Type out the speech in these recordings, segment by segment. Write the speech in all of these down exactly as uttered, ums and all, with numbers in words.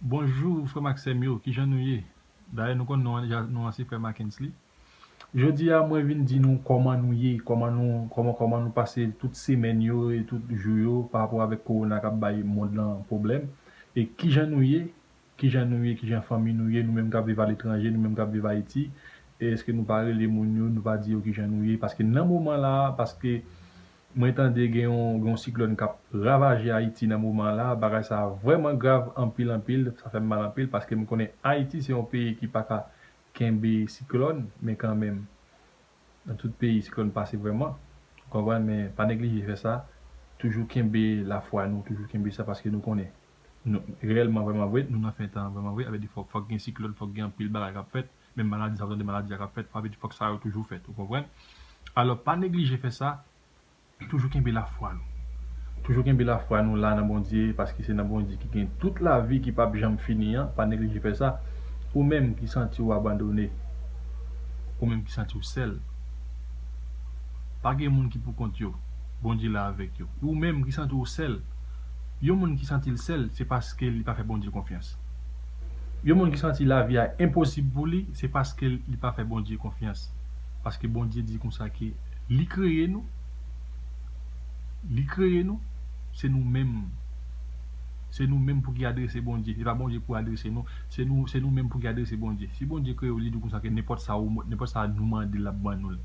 Bonjou, frè m ak sè m yo, kijan nou ye? Dayè, nou konn non an deja, non an se frè Mackensley. Jodi a, mwen vin di nou kòman nou ye, kòman nou, kòman, kòman nou pase tout semèn yo e tout jou yo pa rapò avèk kowona k ap bay mond lan pwoblèm. E kijan nou ye, kijan nou ye, kijan fanmi nou ye, nou menm k ap viv aletranje, nou menm k ap viv Ayiti. E èske nou pa rele moun yo, nou pa di yo kijan nou ye? Paske nan moman la, paske mwen tande gen yon, gen yon siklòn k ap ravaje Ayiti nan moman la. Bagay sa a vrèman grav anpil, anpil. Sa fè m mal anpil paske m konnen Ayiti se yon peyi ki pa ka kenbe siklòn, men kanmenm, nan tout peyi, siklòn pase vrèman. Ou konprann? Men pa neglije fè sa. Toujou kenbe lafwa nou, toujou kenbe sa paske nou konnen. Nou, reyèlman, vrèman vre, nou nan fen tan, vrèman vre. Sa vle di fòk, fòk gen siklòn, fòk gen anpil bagay k ap fèt. Menm maladi, sa w tande maladi a k ap fèt, sa vle di fòk sa yo toujou fèt. Ou konprann? Alò, pa neglije fè sa. Toujou kenbe lafwa nou. Toujou kenbe lafwa nou la nan Bondye, paske se nan Bondye ki gen tout lavi ki p ap janm fini an. Pa neglije fè sa. Ou menm ki santi w abandone, ou menm ki santi w sèl, pa gen moun ki poukont yo. Bondye la avèk yo. Ou menm ki santi w sèl, yon moun ki santi l sèl, se paske li pa fè Bondye konfyans. Yon moun ki santi lavi a enposib pou li, se paske li pa fè Bondye konfyans. Paske Bondye di konsa ke li kreye nou, li kreye nou, se nou menm. Se nou menm pou ki adrese Bondye. Se pa Bondye pou adrese nou, se nou, se nou menm pou ki adrese Bondye. Si Bondye kreye w, li di w konsa ke nenpòt sa ou, nenpòt sa nou mande l, l ap ban nou l.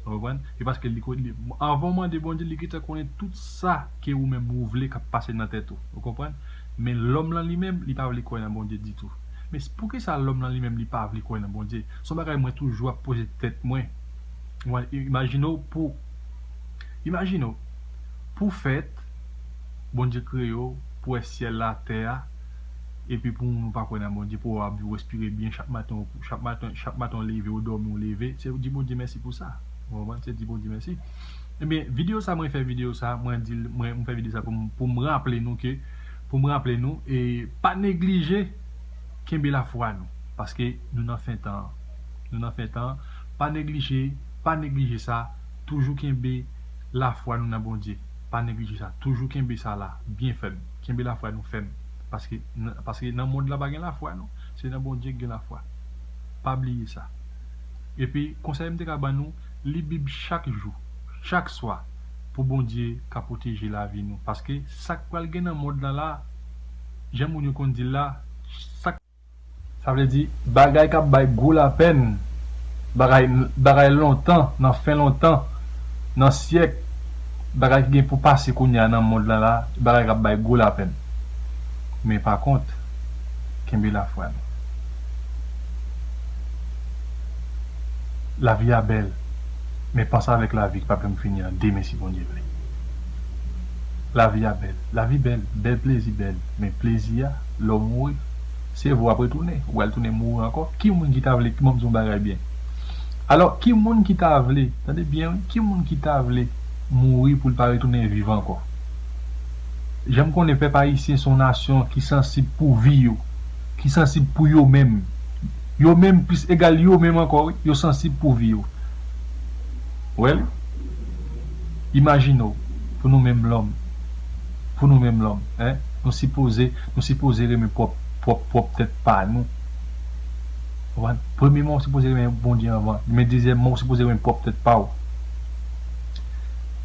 Ou konprann? E paske li, li, anvan w mande Bondye, li gentan konnen tout sa ke ou menm ou vle k ap pase nan tèt ou. Ou konprann? Men lòm lan li menm, li pa vle kwè nan Bondye ditou. Men s-, poukisa lòm lan li menm, li pa vle kwè nan Bondye? Se yon bagay mwen toujou ap poze tèt mwen. Mwen, i-, imajine w pou, imajine w pou fèt, Bondye kreye w pou wè syèl la, tè a, epi pou moun ou pa kwè nan Bondye, pou w ap viv, respire byen chak maten, chak maten, chak maten w leve, ou dòmi, ou leve, se di Bondye mèsi pou sa. Ou konprann? Se di Bondye mèsi. Ebyen, videyo sa, mwen fè videyo sa, mwen di l, mwen, mwen fè videyo sa pou m, pou m raple nou ke, pou m raple nou, e pa neglije kenbe lafwa nou, paske nou nan fen tan an. Nou nan fen tan an. Pa neglije, pa neglije sa, toujou kenbe lafwa nou nan Bondye. Pa neglije sa, toujou kenbe sa la byen fèm. Kenbe lafwa nou fèm. Paske, paske nan mond lan pa gen lafwa, non. Se nan Bondye ki gen lafwa. Pa bliye sa. Epi, konsèy m te ka ban nou, li Bib chak jou, chak swa, pou Bondye ka pwoteje lavi nou. Paske sa k pral gen nan mond lan la, jan moun yo konn di l la, sa k Sa vle di, bagay k ap bay gwo lapèn, bagay, bagay lontan, nan fen lontan, nan syèk, bagay ki gen pou pase kounye a nan mond lan la, bagay k ap bay gwo lapèn. Men pa kont, kenbe lafwa nou. Lavi a bèl, men panse avèk lavi ki p ap janm fini an demen si Bondye vle. Lavi a bèl. Lavi bèl. Bèl plezi bèl. Men plezi a, lè w mouri, se vre w ap retounen. Ou pral tounen mouri ankò. Ki moun ki ta vle, ban m di yon bagay byen. Alò, ki moun ki ta vle, tande byen wi, ki moun ki ta vle mouri pou l pa retounen viv ankò? Jan m konnen pèp ayisyen se yon nasyon ki sansib pou vi yo, ki sansib pou yo menm. Yo menm plis egal yo menm ankò, wi, yo sansib pou vi yo. Well, imajine w, pou nou menm lòm, pou nou menm lòm, en, nou sipoze, nou sipoze renmen pwòp, pwòp, pwòp tèt pa nou. Ou konprann? Premyèman, ou sipoze renmen Bondye anvan, men dezyèmman, ou sipoze renmen pwòp tèt pa w.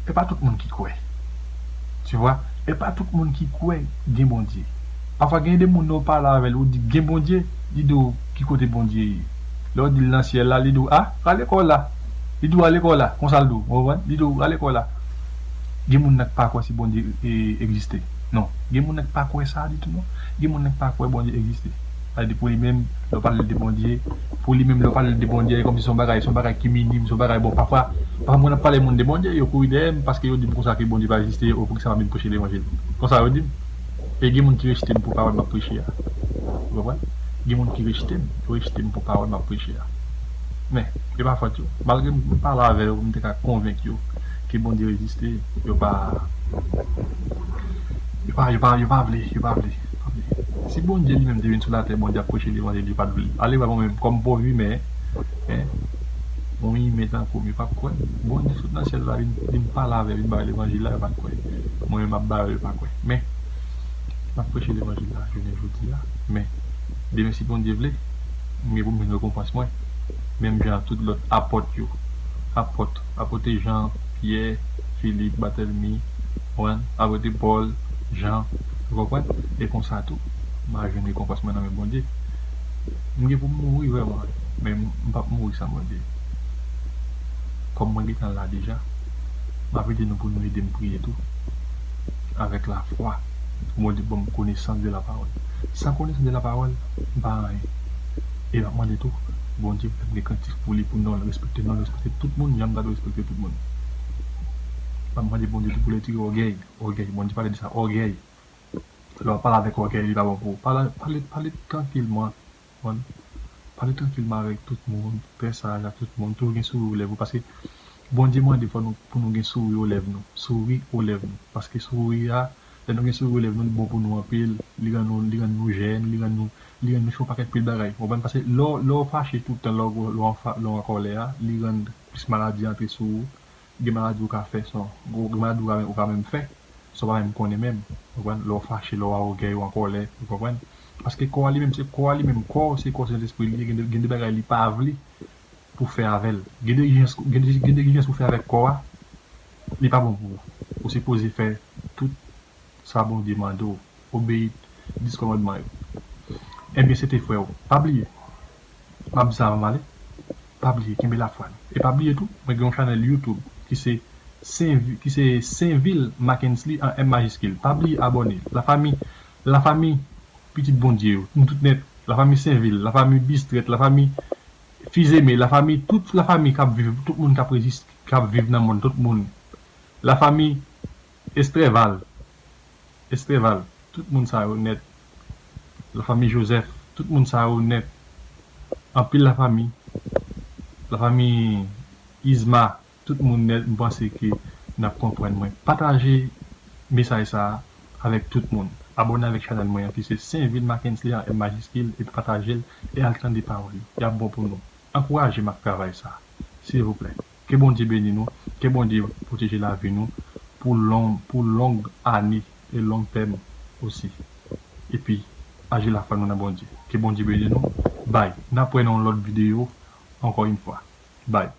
E pa tout moun ki kwè. Tu vois? E pa tout moun ki kwè gen Bondye. Pafwa, gen de moun, lè w pale avè l, ou di, "Gen Bondye?" Li di w, "Ki kote Bondye ye?" Lè w di l, "Nan syèl la," li di w, "A, rale kò w la." Li di w, "Rale kò w la." Konsa l di w, ou konprann? Li di w, "Rale kò w la." Gen moun nan k pa kwè si Bondye, e, egziste. Non. Gen moun nan k pa kwè sa ditou, non. Gen moun nan k pa kwè Bondye egziste. Sa vle di, pou li menm, lè w pale de Bondye, pou li menm, lè w pale de Bondye, e kòmsi se yon bagay, se yon bagay ki minim, se yon bagay, bon, pafwa, pafwa, mwen ap pale moun de Bondye, yo kouri dèyè m, paske yo di m konsa ke Bondye pa egziste, o, poukisa m ap vin preche levanjil. Konsa yo di m. E gen moun ki rejte m pou pawòl m ap preche a. Ou konprann? Gen moun ki rejte m, yo rejte m pou pawòl m ap preche a. Men, e pa fòt yo. Malgre m pale avè yo, m te ka konvenk yo ke Bondye egziste, yo pa, yo pa, yo pa, yo pa vle, yo pa vle, yo pa vle. Si Bondye li menm te vin sou latè, Bondye ap preche levanjil, yo pa t vle. Ale wè mwen menm, kòm pwovimè, en, yon imen tankou m, yo p ap kwè. Bondye sot nan syèl la, vin, vin pale avè yo, vin ba yo levanjil la, yo pa t kwè. Mwen menm, m ap ba yo, yo pa kwè. Men, M ap preche levanjil la jounen jodi a, men demen si Bondye vle, m gen pou m jwenn rekonpans mwen, menm jan ak tout lòt apòt yo. Apòt, apòt Jan, Pyè, Filip, Batèlmi, konprann? Apòt Pòl, Jan, ou konprann? E konsa tou, m a jwenn rekonpans mwen nan men Bondye. M gen pou m mouri vrèman, men m p ap mouri san Bondye. Kòm mwen gentan la deja, m ap ede nou pou nou ede m priye tou. Avèk lafwa, pou Bondye ban m konesans de lapawòl. San konesans de lapawòl, m pa anyen. E m ap mande tou, Bondye fè m gen kantik pou li, pou non l respekte, non l respekte tout moun, jan m ta dwe respekte tout moun. M ap mande Bondye tou pou l retire ògèy, ògèy, Bondye pale de sa, ògèy. Lè w ap pale avèk ògèy, li pa bon pou ou. Pale, pale, pale trankilman. Konprann? Pale trankilman avèk tout moun, fè saj ak tout moun, toujou gen souri o lèv ou, paske Bondye mande fò nou, pou nou gen souri o lèv nou, souri o lèv nou, paske souri a, lè nou gen souri o lèv nou, li bon pou nou anpil, li rann nou, li rann nou jèn, li rann nou, li rann nou fè yon pakèt pil bagay, ou konprann? Paske lè w, lè w fache tout tan, lè w, lè w an fa-, lè w an kòlè a, li rann plis maladi antre sou ou, gen maladi ou ka fè, son, gen maladi ou ka, ou ka menm fè, sa w pa menm konnen menm, ou konprann? Lè w fache, lè w an ògèy, ou an kòlè, ou konprann? Paske kò a li menm, se kò a li menm, kò se kò, se lespri li ye, gen de, gen de bagay li pa vle pou fè avè l. Gen de egzijans, gen de, gen de egzijans pou fè avèk kò a, li pa bon pou ou. Ou sipoze fè tout sa Bondye mande w, obeyi dis kòmandman yo. Ebyen, se te frè w. Pa bliye, m ap di sa avan m ale, pa bliye, kenbe lafwa nou. E pa bliye tou, mwen gen yon chanèl YouTube ki se Senvi-, ki se Senvil Mackensley an M majiskil. Pa bliye abòne. Lafanmi, lafanmi pitit Bondye yo, nou tout nèt. Lafanmi Senvil, lafanmi Bistrèt, lafanmi Fizeme, lafanmi, tout lafanmi k ap viv, tout moun k ap rezis-, k ap viv nan mond, tout moun. Lafanmi Estrèval, Estrèval, tout moun sa yo nèt. Lafanmi Joseph, tout moun sa yo nèt. Anpil lafanmi, lafanmi Isma, tout moun nèt, m panse ke n ap konprann mwen. Pataje mesaj sa a avèk tout moun. Abòne avèk chanèl mwen an ki se Senvil Mackensley an M majiskil epi pataje l e al tande pawòl yo. Y ap bon pou nou. Ankouraje m ak travay sa a, silvouplè. Ke Bondye beni nou, ke Bondye pwoteje lavi nou pou long, pou long ane e long tèm osi. Epi, aji lafwa nou nan Bondye. Ke Bondye beni nou. Bay. N ap wè nan yon lòt videyo, ankò yon fwa. Bay.